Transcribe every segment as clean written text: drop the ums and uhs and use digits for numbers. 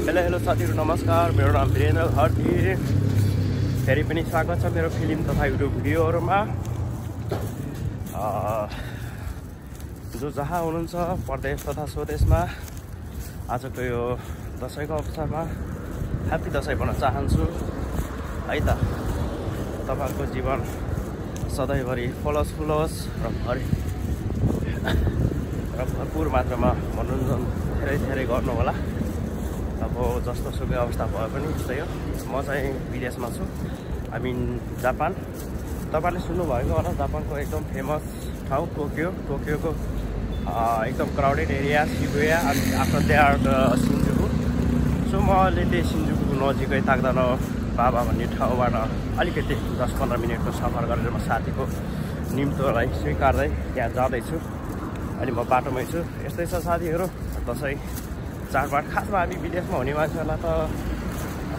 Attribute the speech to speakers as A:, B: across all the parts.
A: Hello साथीहरु नमस्कार। मेरो नाम वीरेन्द्र हर्दी। फेरि पनि स्वागत छ मेरो फिल्म तथा युट्युब भिडियोहरुमा। जो जहाँ हुनुहुन्छ परदेश तथा स्वदेशमा आजको यो दशैंको अवसरमा ह्यापी दशैं भन्न चाहन्छु है त। तपाईहरुको जीवन सधैँभरि फुलोस् र भरपूर मात्रामा मनोरञ्जन धेरै गर्नु होला। अब जस्तो सुकै अवस्था भए पनि त्यस्तै हो। म चाहिँ विदेशमा छु, आई मिन जापान। तपाईले सुन्नु भएको होला जापानको एकदम फेमस ठाउँ टोकियोको एकदम क्राउडेड एरिया शिबुया अनि आफ्टर द्याट सिन्जुकु। सो म अहिले त्यही सिन्जुकुको नजिकै ताक्दानो बाबा भन्ने ठाउँबाट अलिकति 10-15 मिनटको सफर गरेर म साथीको निम्तोलाई स्वीकार्दै त्यहाँ जाँदैछु। अनि म बाटोमै छु। यस्तै छ साथीहरु, दशैं चाडबाड खासमा हामी विदेशमा हुने मान्छेहरूलाई त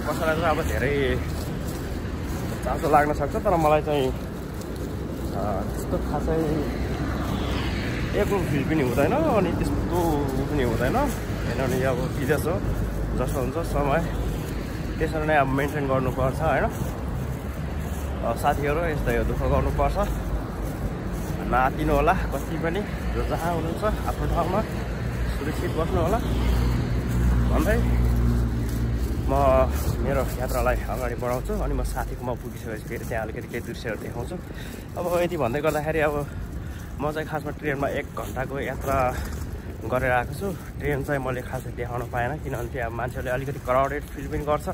A: कसैलाई चाहिँ अब धेरै चासो लाग्न सक्छ, तर मलाई चाहिँ त्यस्तो खासै एक्लो फिल पनि हुँदैन अनि त्यस्तो पनि हुँदैन। किनभने अब विदेश हो, जस्तो हुन्छ समय त्यसरी नै अब मेन्टेन गर्नुपर्छ हैन साथीहरु। यस्तै हो, दुःख गर्नुपर्छ, नआतिनु होला। कति पनि जो जहाँ हुनुहुन्छ आफ्नो ठाउँमा सुरक्षित बस्नु होला भन्दै म मेरो यात्रालाई अगाडि बढाउँछु। अनि म साथीकोमा पुगिसकेपछि फेरि त्यहाँ अलिकति केही दृश्यहरू देखाउँछु। अब यति भन्दै गर्दाखेरि अब म चाहिँ खासमा ट्रेनमा 1 घन्टाको यात्रा गरेर आएको छु। ट्रेन चाहिँ मैले खासै देखाउन पाएन किनभने त्यहाँ मान्छेहरूले अलिकति क्राउडेड फिल पनि गर्छ।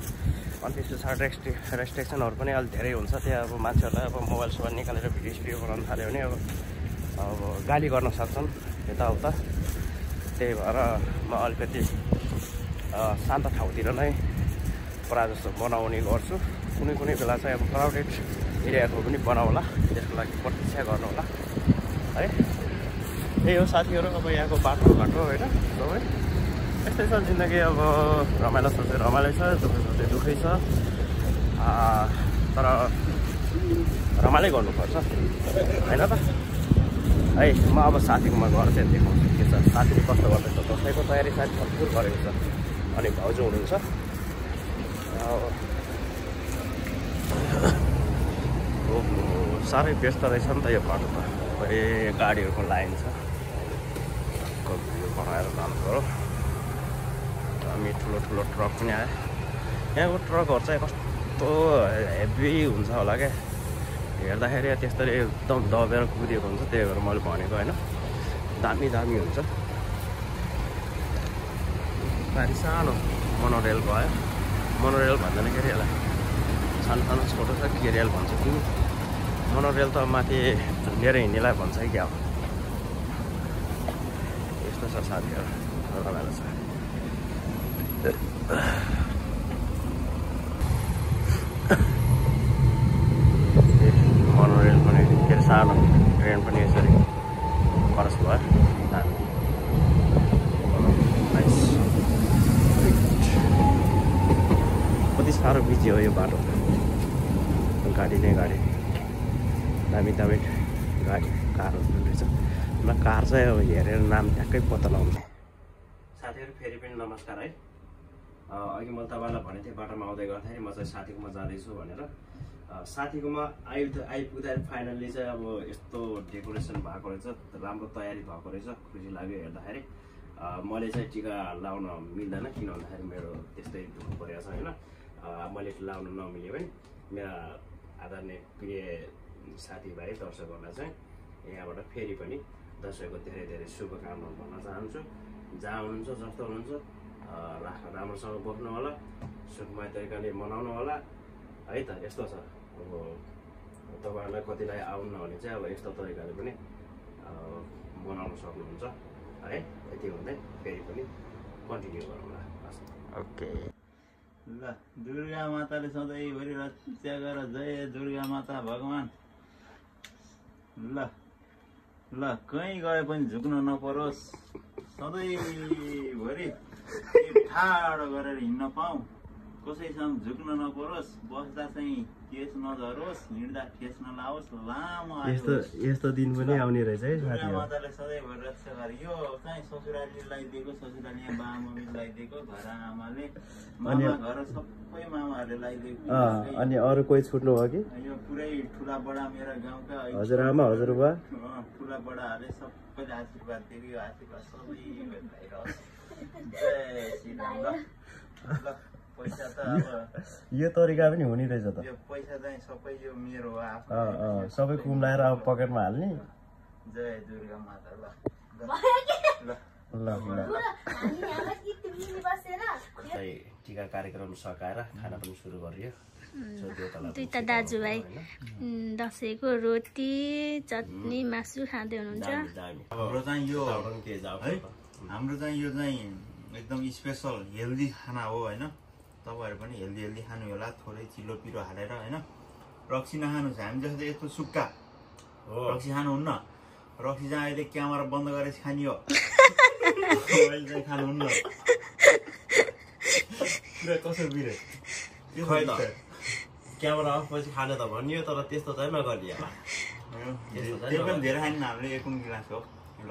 A: अनि त्यस पछाडि रेस्ट्रिक्सनहरू पनि अलिक धेरै हुन्छ। त्यहाँ अब मान्छेहरूलाई अब मोबाइल सोबाइल निकालेर भिडियो बनाउन थाल्यो भने अब गाली गर्न सक्छन् यताउता। त्यही भएर म अलिकति शान्त ठाउँतिर नै प्रायः जस्तो बनाउने गर्छु। कुनै बेला चाहिँ अब क्राउडेड एरियाको पनि बनाउला, त्यसको लागि प्रतीक्षा गर्नु होला है। त्यही हो साथीहरु, अब यहाँको बाटोघाटो होइन सबै यस्तै छ। जिन्दगी अब रमाइलो सोच्दै रमाइलो छ, दुःख सोच्दै दुःखै छ। तर रमाइलो गर्नुपर्छ होइन त है। म अब साथीकोमा गएर चाहिँ देखाउँछु के छ, साथीले कस्तो गर्दैछ। दसैँको तयारी साथी भरपुर गरेको छ। अनि भाउजू हुनुहुन्छ। साह्रै व्यस्त रहेछ नि त यो बाटो त। गाडीहरूको लाइन छ, बनाएर जानु पऱ्यो। हामी ठुलो ट्रक पनि आयो। यहाँको ट्रकहरू चाहिँ कस्तो हेभी हुन्छ होला क्या, हेर्दाखेरि त्यस्तरी एकदम दबेर कुदिएको हुन्छ। त्यही भएर मैले भनेको होइन, दामी हुन्छ। गाडी सानो मोनोरेल भयो। मोनोरेल भन्दैन के अरे यसलाई, सानो छोटो छ के रेल भन्छ कि मोनोरेल त माथि झुन्डेर हिँड्नेलाई भन्छ कि क्या हो। यस्तो छ साथीहरू, रमाइलो छ। मोनोरेल पनि के अरे सानो ट्रेन पनि यसरी क्रस भयो। कति साह्रो बिजी हो यो बाटो, गाडी नै गाडी, दामी गाडी कारहरू पनि रहेछ। मलाई कार चाहिँ अब हेरेर नाम ट्याक्कै पत्ता लगाउने। साथीहरू फेरि पनि नमस्कार है। अघि मैले तपाईँलाई भनेको थिएँ बाटोमा आउँदै गर्दाखेरि म चाहिँ साथीकोमा जाँदैछु भनेर। साथीकोमा आइपुग्दाखेरि फाइनल्ली चाहिँ अब यस्तो डेकोरेसन भएको रहेछ, राम्रो तयारी भएको रहेछ। खुसी लाग्यो हेर्दाखेरि। मैले चाहिँ टिका लाउन मिल्दैन किन भन्दाखेरि मेरो त्यस्तै दुःख परेको छ होइन। मैले लाउन नमिल्यो भने मेरा आदरणीय प्रिय साथीभाइ दर्शकहरूलाई चाहिँ यहाँबाट फेरि पनि दसैँको धेरै शुभकामना भन्न चाहन्छु। जहाँ हुनुहुन्छ जस्तो हुनुहुन्छ राम्रोसँग बस्नु होला, सुखमय तरिकाले मनाउनु होला है त। यस्तो छ अब तपाईँहरूलाई कतिलाई आउनु भने चाहिँ अब यस्तो तरिकाले पनि मनाउन सक्नुहुन्छ है। यति भन्दै फेरि पनि कन्टिन्यू गरौँला। ओके।
B: ल दुर्गा माताले सधैँभरि रक्षा गर, जय दुर्गा माता भगवान। ल कहीँ गए पनि झुक्न नपरोस्, सधैँभरि ठाडो गरेर हिँड्न पाऊँ कसैसँग झुक्न नपरोस्, बस्दा चाहिँ केस नझरोस्, हिँड्दा ठेस नलाओस्, लामो
A: यस्तो दिन पनि आउने रहेछ है
B: दुर्गा
A: साथीहरू।
B: माताले सधैँभर रक्षा गरे। यो चाहिँ ससुरालीलाई दिएको, ससुरालीमा बाबामम्मीलाई दिएको, घर आमाले, मामा घर सबै मामाहरूले लगाइदिएको।
A: अनि अरू कोही छुट्नु भयो कि?
B: यो पुरै ठुला बडा मेरा गाउँका
A: हजुरआमा हजुरबा
B: ठुला बडाहरूले सबैले आशीर्वाद दिएको। यो आशीर्वाद सबै भइरहोस्। जय श्री राम। ल पैसा त अब
A: यो तरिका पनि हुने रहेछ त।
B: यो पैसा चाहिँ सबै यो मेरो हो, आफ्नो।
A: सबै कुम्लाएर अब पकेटमा हाल्ने।
B: जय दुर्गा माता। ल
A: टिका कार्यक्रम सकाएर खाना पनि सुरु गरियो।
C: दुईटा दाजुभाइ दसैँको रोटी चटनी मासु खाँदै हुनुहुन्छ।
B: हाम्रो चाहिँ यो हाम्रो चाहिँ यो चाहिँ एकदम स्पेसल हेल्दी खाना हो होइन। तपाईँहरू पनि हेल्दी खानु होला, थोरै चिलो पिरो हालेर होइन। रक्सी नखानु छ, हामी जस्तो यस्तो सुक्खा रक्सी खानुहुन्न। रक्सी चाहिँ अहिले क्यामेरा बन्द गरेर खानियो, अहिले चाहिँ खानुहुन्न। पुरा कसो बिरे
A: खै त क्यामेरा अफ पछि खाने त भनियो, तर त्यस्तो चाहिँ नगर्ने होला।
B: त्यो पनि धेरै खाने हामीले 1 गिलास हो। ल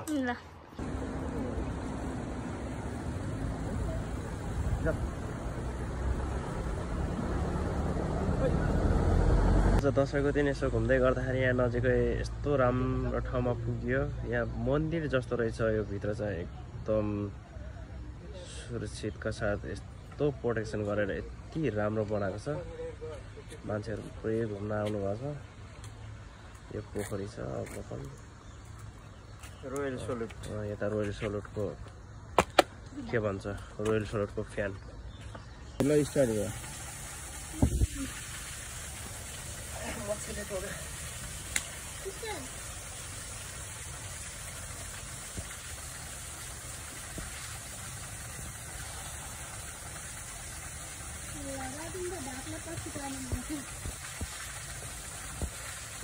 A: दसैँको दिन यसो घुम्दै गर्दाखेरि यहाँ नजिकै यस्तो राम्रो ठाउँमा पुग्यो। यहाँ मन्दिर जस्तो रहेछ। यो भित्र चाहिँ एकदम सुरक्षितका साथ यस्तो प्रोटेक्सन गरेर यति राम्रो बनाएको छ। मान्छेहरू पुरै घुम्न आउनु भएको छ। यो पोखरी छ बकल
B: रोयल सल्युट।
A: यता रोयल सल्युटको के भन्छ, रोयल सल्युटको फ्यान।
B: ल स्टार्ट भयो।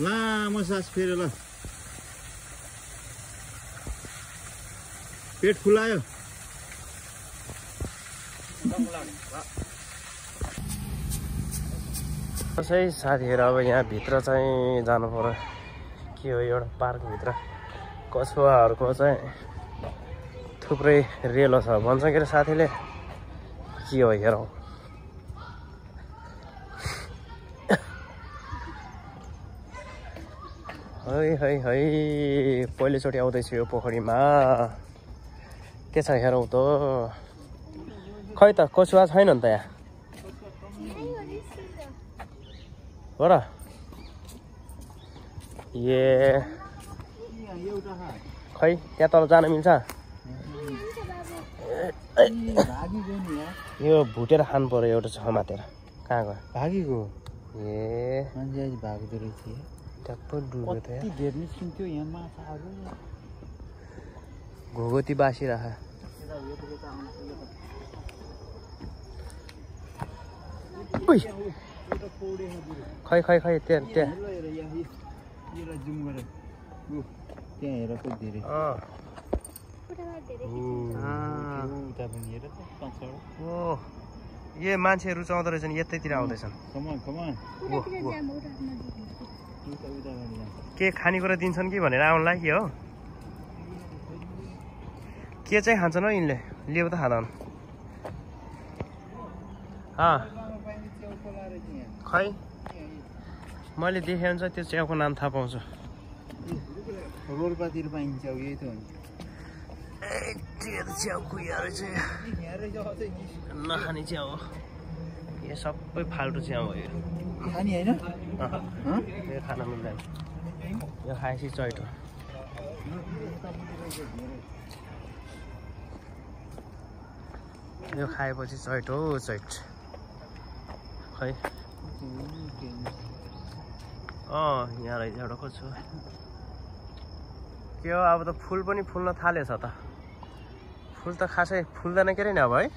B: लामो सास फेऱ्यो। ल पेट फुलायो।
A: सही साथीहरू, अब यहाँ भित्र चाहिँ जानु पर्यो। के हो एउटा पार्कभित्र कछुवाहरूको चाहिँ थुप्रै रेलो छ भन्छ के अरे साथीले। के हो हेरौँ। है पहिलोचोटि आउँदैछु यो पोखरीमा। के छ हेरौँ त। खै त कछुवा छैन नि त यहाँ हो र। खै त्यहाँ तल जान मिल्छ? यो भुटेर खानु पर्यो एउटा छ मातेर। कहाँ गयो?
B: भागेको
A: ए
B: मान्छे आज भाग्दो रहेछ।
A: ट्याप्प डुब्यो त।
B: कति धेर निस्किन्थ्यो यहाँ माछाहरू।
A: घोगती बासिरह। खै त्यहाँ
B: त्यहाँ हेर कति धेरै।
A: यो मान्छे रुचाउँदो रहेछन्, यतैतिर आउँदैछन्। के खानेकुरा दिन्छन् कि भनेर आउनलाई के हो? के चाहिँ खान्छन् हौ यिनले? लियो त खाँदैन। खै मैले देखेँ हुन्छ त्यो च्याउको नाम थाहा पाउँछु।
B: रोलपातिर पाइन्छ यही त हुन्छ।
A: च्याउको यहाँ रहेछ, नखाने च्याउ हो यो। सबै फाल्टु च्याउ हो यो।
B: खाने होइन,
A: यो खान मिल्दैन। यो खाएपछि चैटो। यो खाएपछि चैटो चैट। खै यहाँ रहेछ एउटा कछु। के हो अब त फुल पनि फुल्न थालेछ त। फुल त खासै फुल्दैन के अरे नि अब है।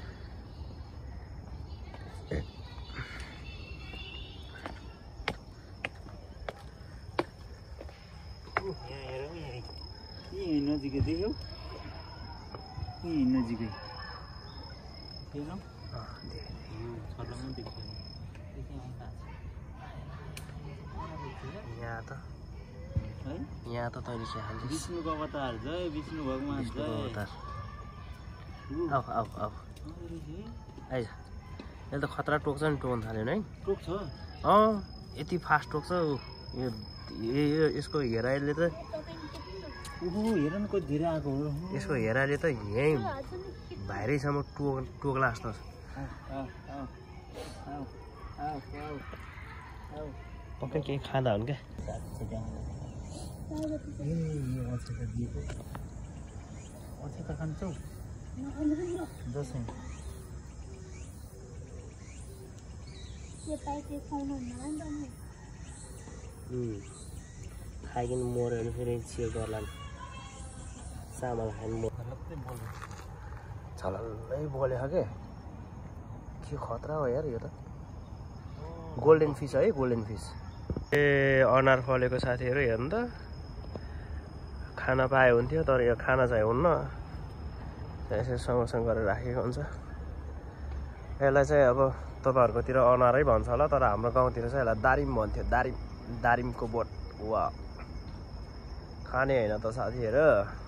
B: नजिकै देख्यौ? नजिकै
A: यहाँ त तैँले के खान्छस्
B: विष्णुको अवतार जय विष्णु भगवान
A: विष्णुको
B: जय
A: अवतार आऊ आऊ आऊ आइज यसले त खतरा टोक्छ नि टोक्न थाल्यो नि है
B: टोक्छ
A: यति फास्ट टोक्छ यो यसको हेराइले त
B: हेर न कति धेरै आएको हो
A: यसको हेराइले त यहीँ भाइरैसम्म टोक्ला जस्तो पक्कै केही खाँदा हुन् क्या
B: अछेता खान्छौ दसैँ
A: खाइकन मऱ्यो भने फेरि चियो गर्ला चामल खानु झलल्लै बोलेको के खतरा हो यार यो त गोल्डन फिस है गोल्डन फिस अनार फलेको साथीहरू हेर्नु त खाना पाए हुन्थ्यो तर यो खाना चाहिँ हुन्न यसरी सँगसँगै गरेर राखेको हुन्छ यसलाई चाहिँ अब तपाईँहरूकोतिर अनारै भन्छ होला तर हाम्रो गाउँतिर चाहिँ यसलाई दारिम भन्थ्यो दारिमको बोट वा खाने होइन त साथीहरू